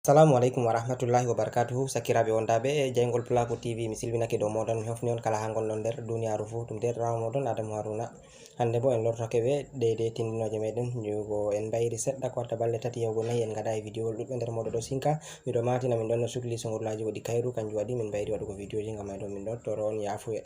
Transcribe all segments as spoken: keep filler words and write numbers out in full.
Assalamu aleykum wa rahmatullahi wa barakatuhu. Sakiraaɓe wondaaɓe e jayngol Pulaaku T V, mi silminake dow mooɗon, mi hofni on kala haa ngonɗon nder duniyaaru fuu. Ɗum deerɗiraawo mooɗon Adamu Haruna. Hannde boo en lortoke bee deydey tindinooje meeɗen, jiwgo en mbayri seɗɗa ko watta balɗe tati yahugo nayi, en ngaɗaayi vidiyowol ɗuɗɓe nder mooɗon ɗo sinka. Miɗo maatina min ɗon no sukli songorlaaji waɗi kayru, kanjum waɗi min mbayri waɗugo vidiyooji ngam may ɗo min ɗo toro on yaafuye.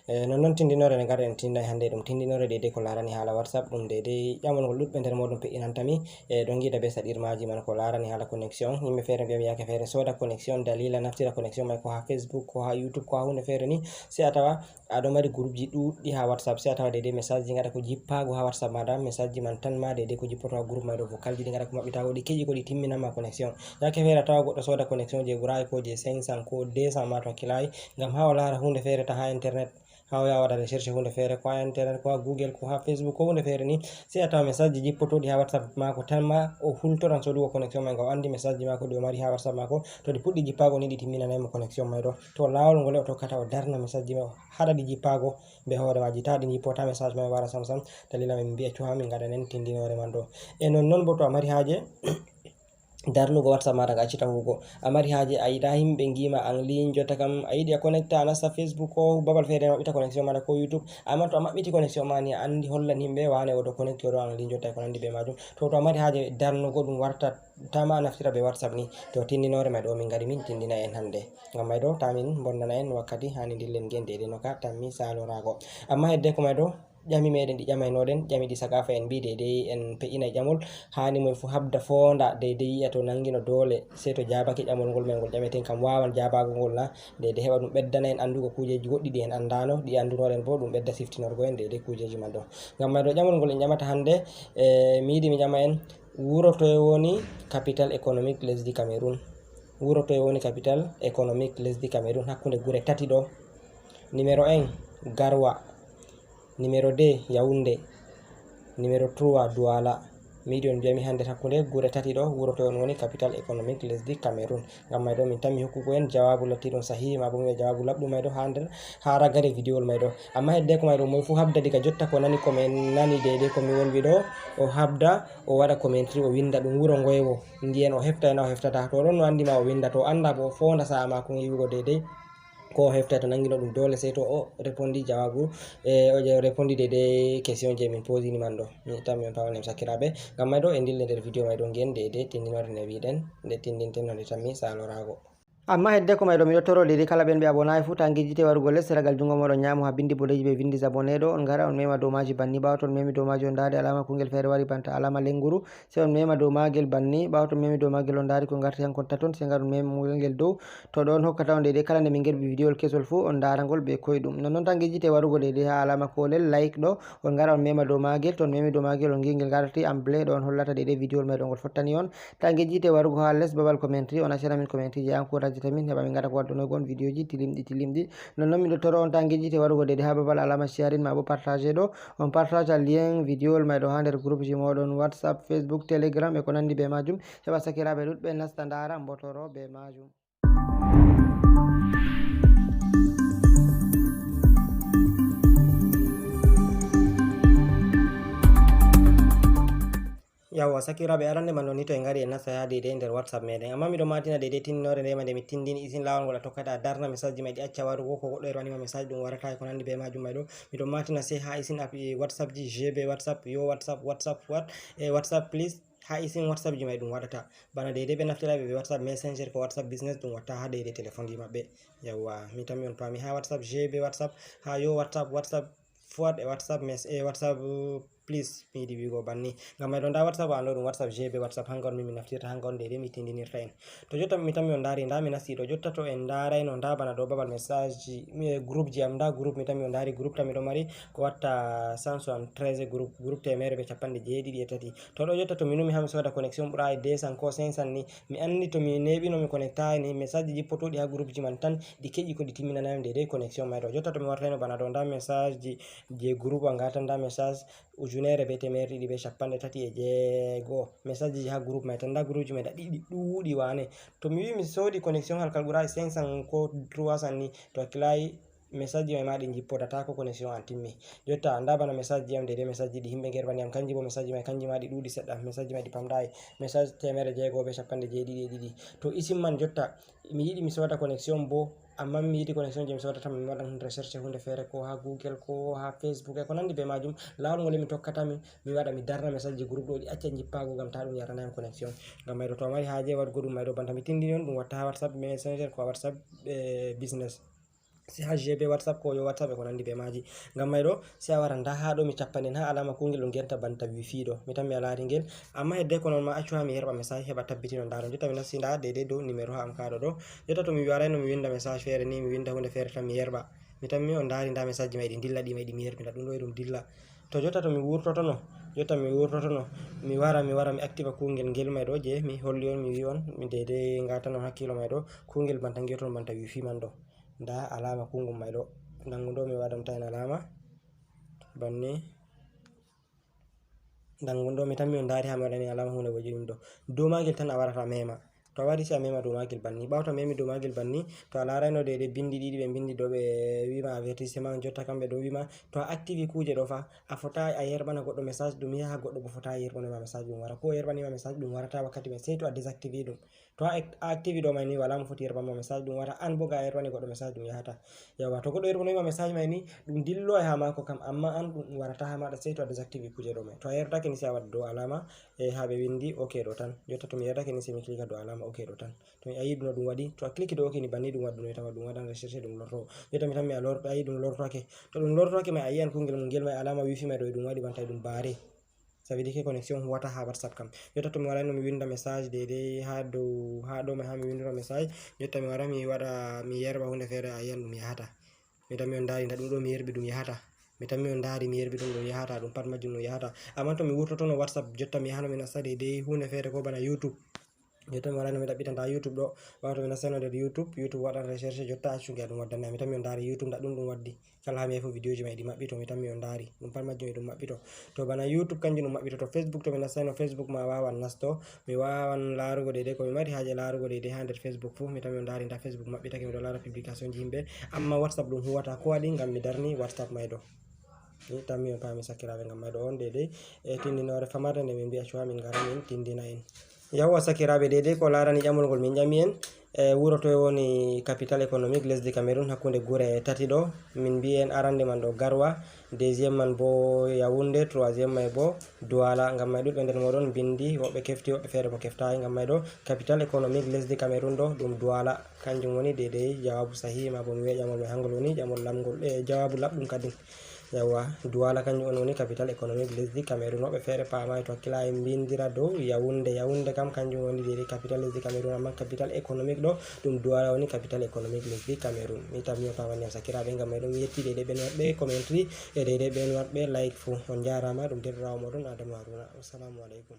E, nonnon tindinoore nde ngarɗen tindinay hannde ɗum tindinoore deydey ko laarani haala WhatsApp, ɗum deydey ƴamol ngol ɗuɗɓe nder mooɗon pe'inanta mi. E, ɗon ngiida bee saɗirmaaji man ko laarani haala connexion. Yimɓe feere mbiya mi yaake feere sooda connexion, daliila naftira connexion may ko haa Facebook, ko haa YouTube, ko haa huunde feere ni. Sey a tawa aɗo mari gurupji ɗuuɗɗi haa WhatsApp, sey a tawa deydey message ji ngaɗa ko jippaago haa WhatsApp maaɗa, message ji man tan ma deydey ko jippoto haa gurup may ɗo, vocal ji ɗi ngaɗa ko maɓɓitaago, ɗi keƴi ko ɗi timminan ma connexion. Yaake feere a tawa goɗɗo sooda connexion je ɓuraay ko je cinq cent ko deux cent ma to hakkilaayi, ngam haa o laara huunde feere ta haa internet, haa o yaha waɗa recherche huunde feere ko haa internet, ko haa Google, ko haa Facebook, ko huunde feere ni, sey a tawa message ji jippotooɗi haa WhatsApp maako tan ma o hultoran soodugo connexion may, ngam o anndi message ji maako ɗi o mari haa WhatsApp maako, to ɗi puɗɗi jippaago ni ɗi timminanay mo connexion may ɗo. To laawol ngol o tokkata o darna message ji may, o haɗa ɗi jippaago bee hoore maaji, taa ɗi jippota message may wara sam sam. Daliila may min mbi'a cuha min ngaɗanen tindinoore man ɗo. E nonnon boo to a mari haaje darnugo WhatsApp maaɗa nga accita huugo. A mari haaje, a yiɗa yimɓe ngiima an liinjota kam, a yiɗi a connecta a nasta Facebook ko babal feere a maɓɓita connexion maaɗa ko YouTube. Ammaa to a maɓɓiti connexion ma ni a anndi hollan yimɓe wane o ɗo connecti o ɗo an liinjota e ko nanndi bee maajum. To, to a mari haaje darnugo ɗum warta tama a naftira bee WhatsApp ni. To tindinoore may ɗo min ngari min tindina en hannde. Ngam may ɗo ta min mbonnana en wakkati, haani ndillen ngen deydey no ka tammi saaloraago. Ammaa heddeeko may ɗo ƴami meɗen ɗi ƴamaynoɗen, ƴami ɗi sakafa en mbi deydey en pe'inay ƴamol, haani moy fuu habda foonda deydey yi'a to nangino doole, sey to jaabake ƴamol ngol may ngol ƴameten kam waawan jaabaago ngol na, deydey heɓa ɗum ɓeddana en anndugo kuujeeji goɗɗi ɗi en anndaano, ɗi anndunoɗen boo ɗum ɓedda siftinorgo en deydey kuujeeji man ɗo. Ngam may ɗo ƴamol ngol en ƴamata hannde, e, mi yiɗi mi ƴama en, wuro toye woni capital économique lesdi Cameroun? Wuro toye woni capital économique lesdi Cameroun hakkunde gure tati ɗo? Numéro un, Garoua. Numéro deux, Yaoundé. Numéro trois, Douala. Mi yiɗi on mbi'a mi hannde hakkunde gure tati ɗo, wuro toye on woni capital économique lesdi Cameroun. Ngam may ɗo min tammi hokkugo en jawaabu lattiiɗum sahihi, maa boo mi wi'a jawaabu laɓɗum may ɗo haa nder, haa ragare vidiyowol may ɗo. Ammaa heddeeko may ɗo, moy fuu habda diga jotta ko nani ko min nani deydey ko mi wolwi ɗo, o habda, o waɗa commentary, o winnda ɗum wuro ngoye wo. Ngi'en o hefta e na o heftata. To o ɗon no anndi ma o winnda, to o annda boo o foonda saa'a maako ngam yi'ugo deydey ko o heftay, to nangino ɗum doole sey to o repondi jawaabu, e, o je-, repondi deydey question je min posini man ɗo. Mi tammi on pamanɗe mi sakiraaɓe. Ngam may ɗo e ndille nder vidiyo may ɗo ngi'en deydey tindinoore nde mbi'ɗen, nde tindinten no nde tammi saaloraago. Ammaa heddeeko may ɗo miɗo toro deydey kala ɓen ɓe abonaay fuu ta ngejjite warugo les ragal junngo mooɗon nyaamo haa binndi boɗeeji ɓe winndi s'abonner ɗo, on ngara on mema dow maaji banni. Ɓaawo to on memi dow maaji on ndaari alaama kungel feere wari banta alaama lennguru. Sey on mema dow maagel banni. Ɓaawo to on memi dow maagel on ndaari ko ngarti hankon taton, sey ngar on mema ngel dow. To ɗo on hokkata on deydey kala nde min ngerɓi vidiyowol kesol fuu on ndaara ngol bee koyɗum. Nonnon ta ngejjite warugo deydey haa alaama koolel like ɗo, on ngara on mema dow maagel. To on memi dow maagel on ngi'i ngel ngarti en bleu ɗo on hollata deydey vidiyowol may ɗo ngol fottani on. Ta ngejjite warugo haa les babal commentary, on accana min commentary je encourageta min heɓa min ngaɗa ko waddanoogo on vidiyooji tilimɗi tilimɗi. Nonnon miɗo toro on ta ngejjite warugo deydey haa babal alaama sharing maa boo partage ɗo. On partage lien vidiyowol may ɗo haa nder groupe ji mooɗon WhatsApp, Facebook, Telegram e ko nanndi bee maajum. Heɓa sakiraaɓe ɗuuɗɓe nasta ndaara mbotoro bee maajum. Yawwa, sakiraaɓe, arande man ɗon ni to en ngari en nasta haa deydey nder WhatsApp meɗen. Ammaa miɗo maatina deydey tindinoore nde ma nde mi tindini isin laawol ngol a tokkata a darna message ji may ɗi acca warugo ko goɗɗo ero wani ma message ɗum warata e ko nanndi bee maajum may ɗo. Miɗo maatina sey haa isin app, e, WhatsApp ji, G B WhatsApp, Yo WhatsApp, WhatsApp What, e, WhatsApp Please, haa isin WhatsApp ji may ɗum waɗata. Bana deydey ɓe naftirayɓe bee WhatsApp Messenger ko WhatsApp Business ɗum watta haa deydey telefonji maɓɓe. Yawwa, mi tammi on paami haa WhatsApp G B WhatsApp, haa Yo WhatsApp, WhatsApp What e WhatsApp Mes-, e WhatsApp, uh, Please, mi yiɗi wi'ugo banni. Ngam may ɗo ndaa WhatsApp an ɗo ɗum WhatsApp G B WhatsApp, hanga on min mi naftirta, hanga on deydey mi tindinirta en. To jotta mi tammi on ndaari, ndaa mi nasti ɗo. Jotta to en ndaarayno, ndaa bana ɗo babal message ji, mi, e, groupe ji am, ndaa groupe mi tammi on ndaari groupe tan miɗo mari ko watta cent soixante-treize groupe, groupe teemeere bee cappanɗe jeeɗiɗi e tati. To ɗo jotta to mi numi haa mi sooda connexion ɓuraay deux cents ko cinq cents ni, mi anndi to mi neeɓino mi connectaay ni, message ji jippotooɗi haa groupe ji man tan ɗi keƴi ko ɗi timminanay am deydey connexion may ɗo. Jotta to mi wartayno bana ɗo, ndaa message ji je groupe am, ngaa tan ndaa message ujuneere bee teemeɗɗe ɗiɗi bee cappanɗe tati e jeego. Message ji haa groupe may tan, ndaa groupe ji may ndaa ɗi ɗuuɗi wane. To mi wi'i mi soodi connexion halkal ɓuraay cinq cents ko trois cents ni, to hakkilaayi Message ji may ma ɗi jippodatako, connexion an timmi. Jotta anda bana message ji am, dede message ji ɗi himɓe gerbani am, kanji bo message ji may kanji ma ɗi ɗuɗi seɗɗa, message ji may ɗi pamɗayi. Message temere jeego be capanɗe jeeɗiɗi e ɗiɗi. To isim man jotta mi yiɗi mi soda connexion bo, amma mi yiɗi connexion je mi sodata mi waɗan recherche hunde feere ko ha Google ko ha Facebook e ko nandi be majum. Lawol ngol mi tokkata mi, mi waɗa mi darna message ji groupe ɗo ɗi acca jippago ngam ta ɗum yarana yam connexion. Ngam may ɗo to a mari haje waɗgo ɗum may ɗo banta mi tindini on ɗum watta ha WhatsApp Messenger ko ha WhatsApp, eh, Business. Si ha G B WhatsApp ko yo WhatsApp e ko nandi be maji. Ngam may ɗo si a wara nda ha ɗo mi cappanen ha alama kungel ɗum genta banta wifi ɗo. Mi tan mi a lari ngel. Amma hedde ko non ma accu ha mi yerɓa message heɓa tabbitino nda ɗo. Jotta mi nasti nda dede dow numéro ha am kaɗo ɗo. Jotta to mi warayno mi winda message feere ni mi winda hunde feere tan mi yerɓa. Mi tan mi on ndari nda message ji may ɗi dilla ɗi may ɗi mi yerɓi nda ɗum ɗo e ɗum dilla. To jotta to mi wurtotono, jotta mi wurtotono, mi wara, mi wara, mi activa kungel ngel may ɗo je mi holli on, mi wi on, mi dede ngatanon hakkilo may ɗo, kungel banta ngeton banta wifi man ɗo. Nda alama kungum may ɗo. Ndangu ɗo mi waɗanta en alama. Banni. Ndangu ɗo mi tan mi on ndari ha mi waɗani alama hunde woji ɗum ɗo. Dow magel tan a warata mema. To a wari si a mema dow magel banni. Ɓawo to a memi dow magel banni, to a larayno dede bindi ɗiɗi ɓe bindi ɗo ɓe wima avertissement jotta kamɓe ɗo wima. To a activi kuje ɗo fa, a fota a yerɓana goɗɗo message ɗum yaha goɗɗo bo fota yerɓanima message ɗum wara. Ko yerɓanima message ɗum warata wakkati mai, sey to a désactivi ɗum. To a ac-, a activi ɗo mai ni wala mo foti yerɓanma message ɗum wara. An bo ga a yerɓani goɗɗo message ɗum yahata. Yawa, to goɗɗo yerɓanima message mai ni ɗum dillo e ha mako kam, amma an ɗum warata ha maɗa sey to a désactivi kuje ɗo mai. To a yertake ni sey a waɗa dow alama e ha ɓe windi ok ɗo tan. Jotta to mi yertake ni sey mi clika dow alama ok ɗo tan. To mi ayi ɗum no ɗum waɗi, to a cliki dow ok ni banni ɗum waɗi ɗum e tawa ɗum waɗan recherche ɗum lorto. Jotta mi tan mi a lor-, ayi ɗum lortake. To ɗum lortake mai a yi'an kungel mum ngel mai alama wifi mai ɗo e ɗum waɗi banta e ɗum bare. Ça veut dire que connexion huwata ha WhatsApp kam. Jotta to mi warayno mi winda message dede ha dow, ha ɗo mai ha mi windira message. Jotta mi wara mi waɗa, mi yerɓa hunde feere a yi'an ɗum yahata. Mi tan mi on ndari nda ɗum ɗo mi yerɓi ɗum yahata. Mi tan mi on ndari mi yerɓi ɗum ɗum yahata, ɗum pat majjum ɗum yahata. Amma to mi wurtotono WhatsApp jotta mi yahano mi nasta dede hunde feere ko bana YouTube. Jotta mi warayno mi ɗaɓɓita nda YouTube ɗo. Ɓawo to mi nastayno nder YouTube, YouTube waɗan recherche jotta accu ngel ɗum waddani. Mi tan mi on ndari YouTube nda ɗum ɗum waddi. Kala ha mi yahi fu vidéo ji mai ɗi maɓɓito, mi tan mi on ndari. Ɗum pat majjum e ɗum maɓɓito. To bana YouTube kanjum ɗum maɓɓito. To Facebook to mi nastayno Facebook ma wawan nasto. Mi wawan larugo dede ko mi mari haje larugo dede ha nder Facebook fu. Mi tan mi on ndari nda Facebook maɓɓitake mi ɗo lara publication ji himɓe. Amma WhatsApp ɗum huwata ko waɗi ngam mi darni WhatsApp mai ɗo. Mi tan mi on pami sakiraɓe ngam mai ɗo on dede. E tindinore famarde nde min mbi'a cuwa min ngara min tindina en. Yawwa sakiraaɓe, deydey ko laarani ƴamol ngol min ƴami en, e wuro toye woni capital économique lesdi Cameroun hakkunde gure tati ɗo? Min mbi'i en arande man ɗo Garoua, deuxième man bo Yaoundé, troisième may bo Douala. Ngam may ɗuɗɓe nder mooɗon mbindi, woɓɓe kefti, woɓɓe feere mo keftaay. Ngam may ɗo capital économique lesdi Cameroun ɗo ɗum Douala. Kanjum woni deydey jawaabu sahihi, ma bo mi wi'a ƴamol may hangol woni ƴamol lamngol, e jawaabu laɓɗum kadin. Yawwa, Douala kanjum on woni capital économique lesdi Cameroun. Woɓɓe feere paamaay to hakkilaaɓe mbindira dow Yaoundé. Yaoundé kam kanjum woni deydey capital lesdi Cameroun, amma capital économique ɗo ɗum Douala woni capital économique lesdi Cameroun. Mi tammi on paamani am sakiraaɓe, ngam may ɗum mi yetti deydey ɓen waɗɓe commentary e deydey ɓen waɗɓe like fuu. On njaaraama, ɗum deerɗiraawo mooɗon Adamu Haruna. Wassalamu aleykum.